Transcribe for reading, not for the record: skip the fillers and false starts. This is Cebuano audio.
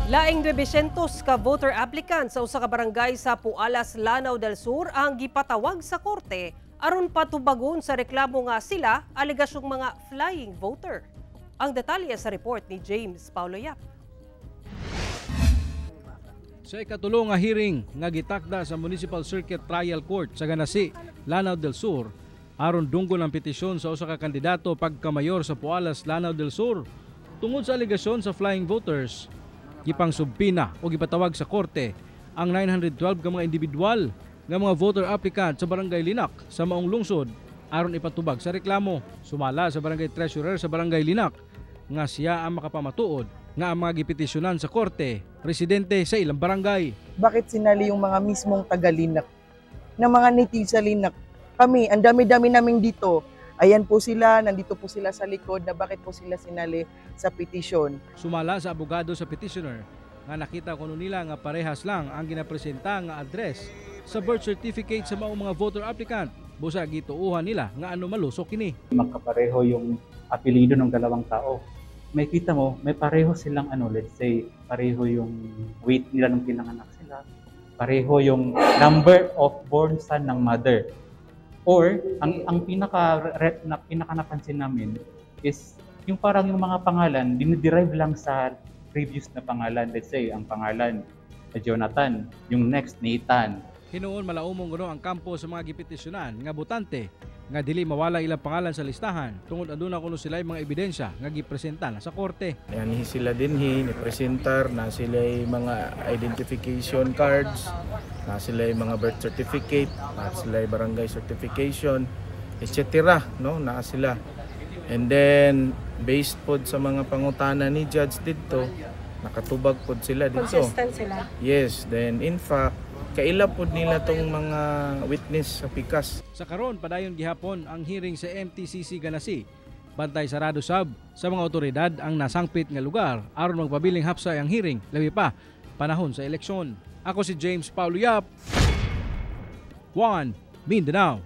Laing 900 ka voter applicant sa usa ka barangay sa Pualas, Lanao del Sur ang gipatawag sa korte aron patubagon sa reklamo nga sila alegasyong mga flying voter. Ang detalye sa report ni James Paulo Yap. Sa ikatulo nga hearing nga gitakda sa Municipal Circuit Trial Court sa Ganasi, Lanao del Sur, aron dunggon ang petisyon sa usa ka kandidato pagkamayor sa Pualas, Lanao del Sur tungod sa alegasyon sa flying voters, gipang subpoena o gipatawag sa korte ang 912 ka mga individual nga mga voter applicant sa Barangay Linak sa maong lungsod aron ipatubag sa reklamo. Sumala sa barangay treasurer sa Barangay Linak nga siya ang makapamatuod nga ang mga gipetisyonan sa korte residente sa ilang barangay. Bakit sinali yung mga mismong taga-Linak, na mga native sa Linak? Kami, ang dami-dami naming dito. Ayan po sila, nandito po sila sa likod, na bakit po sila sinali sa petisyon. Sumala sa abogado sa petitioner nga nakita kuno nila nga parehas lang ang ginapresenta nga address sa birth certificate sa maong mga voter applicant. Busa gituuhan nila nga ano maluso kini. Magkapareho yung apelyido ng dalawang tao. May kita mo, may pareho silang ano, let's say, pareho yung weight nila nung pinanganak sila, pareho yung number of born son ng mother. Or, ang pinaka napansin namin is yung parang yung mga pangalan, diniderive lang sa previous na pangalan. Let's say, ang pangalan, Jonathan, yung next, Nathan. Hinuon malaumong kuno ang kampo sa mga gipetisyonan nga botante nga dili mawala ilang pangalan sa listahan tungod aduna kuno sila mga ebidensya nga gipresenta na sa korte. Yan sila dinhi ni presentar na sila mga identification cards, na sila mga birth certificate, na sila barangay certification, etc. No, naa sila. And then based pod sa mga pangutana ni judge didto, nakatubag pod sila dito. Consistent sila. Yes, then in fact, kaila pod nila tong mga witness sa pikas. Sa karon, padayon gihapon ang hearing sa MTCC Ganasi. Bantay sarado sab sa mga otoridad ang nasangpit nga lugar aron magpabiling hapsay ang hearing, labi pa panahon sa eleksyon. Ako si James Paulo Yap. 1 Mindanao.